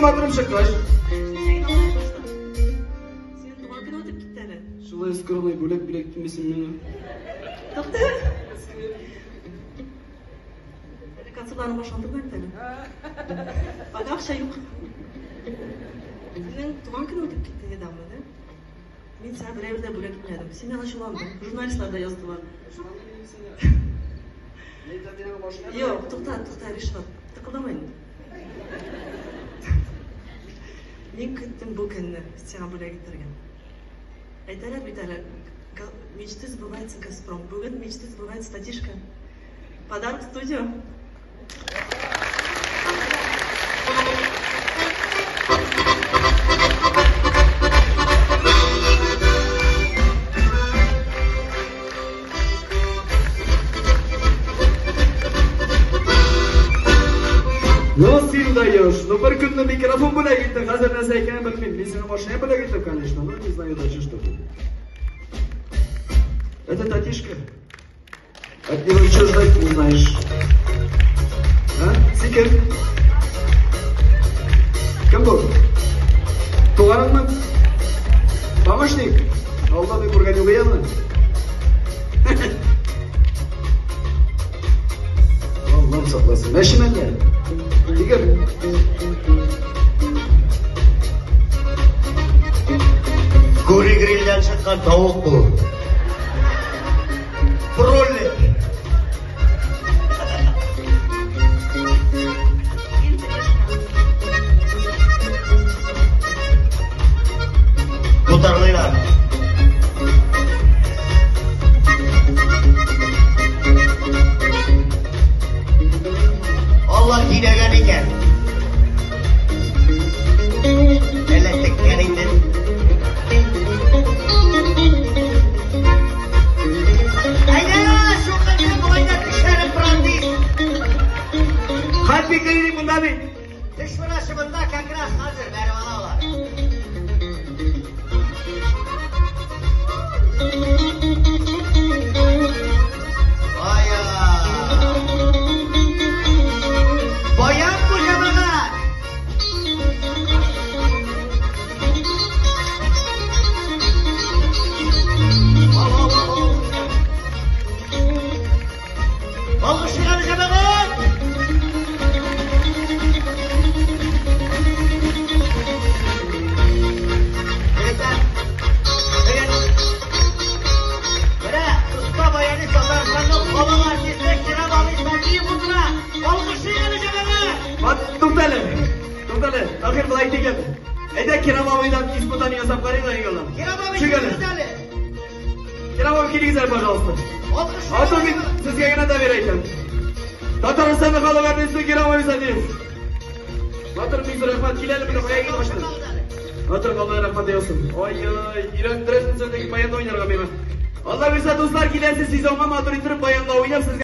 матурым чыккач. Синең туган көнең үтеп китте әле. Шулай скромный бүләк бүләк итмисең миңа. Тукта. Әле концертларың башланды бит әле. Анда акча юк. Синең туган көнең үтеп китте недавно, да? Мин сиңа берәр дә бүләк итмәдем. Син миңа ачуландың. Журналистлар да яздылар. Юк, тукта, тукта, Ришат. Тыкылдама инде. Мин көттем бу көнне сиңа бүләк итәргә. Әйтәләр бит әле, мечты сбывается, Газпром. Бүген мечты сбывается, Татишка. Подарок в студию. Ну, син даешь. Ну, бер көнне микрофон бүләк иттең, хәзер нәрсә икәнен белмим. Мин сиңа машина бүләк иттем, конечно, но не знаю дальше, что будет. Это Татишка. От него что ждать не знаешь. А? Син кем? Кем бу? Туганыңмы? Помощник? Алда мин күргән юк янына. Аллам сакласын. Мәче мәллә? Игорь. Кури грильдән чыккан тавык бу. Бройлер. Кил, Татишка. Ботарлыйлар. Алла көйләгән икән. Әллә теккән инде. Әйдә, шул болай да төшәреп бранди. Хәппи гриль монда бит. Төш менә монда как раз хәзер бәреп ала алар. Ая. Баян бу җәмәгать. Ал, ал, ал, ал. Алкышлыйк җәмәгать. Егетләр, егет. Менә оста баянист Татарстанның халык артисты Кирам абый Сәфиев утыра. Алкышлыйк әле җәмәгать. Бат, туктале. Туктале. Таһир болай дигән. Әйдә Кирам абыйдан испытание ясап карыйк әле егетләр. Кирам абый Чык әле. килегез әле. Кирам абый килегез әле, пожалуйста. Алкышлыйк. А то мин сезгә генә доверять итәм. Татарстанның халык артисты Кирам абый Сәфиев. Батыр бик зур рәхмәт. Кил әле, менә кая килеп башлады. Батыр Алла рәхмәт яусын. Ой-ой, өйрәттерәсең син теге баянда уйнарга миңа. Алла бирсә, дуслар, киләсе сезонга матур итеп баянда уйнап сезгә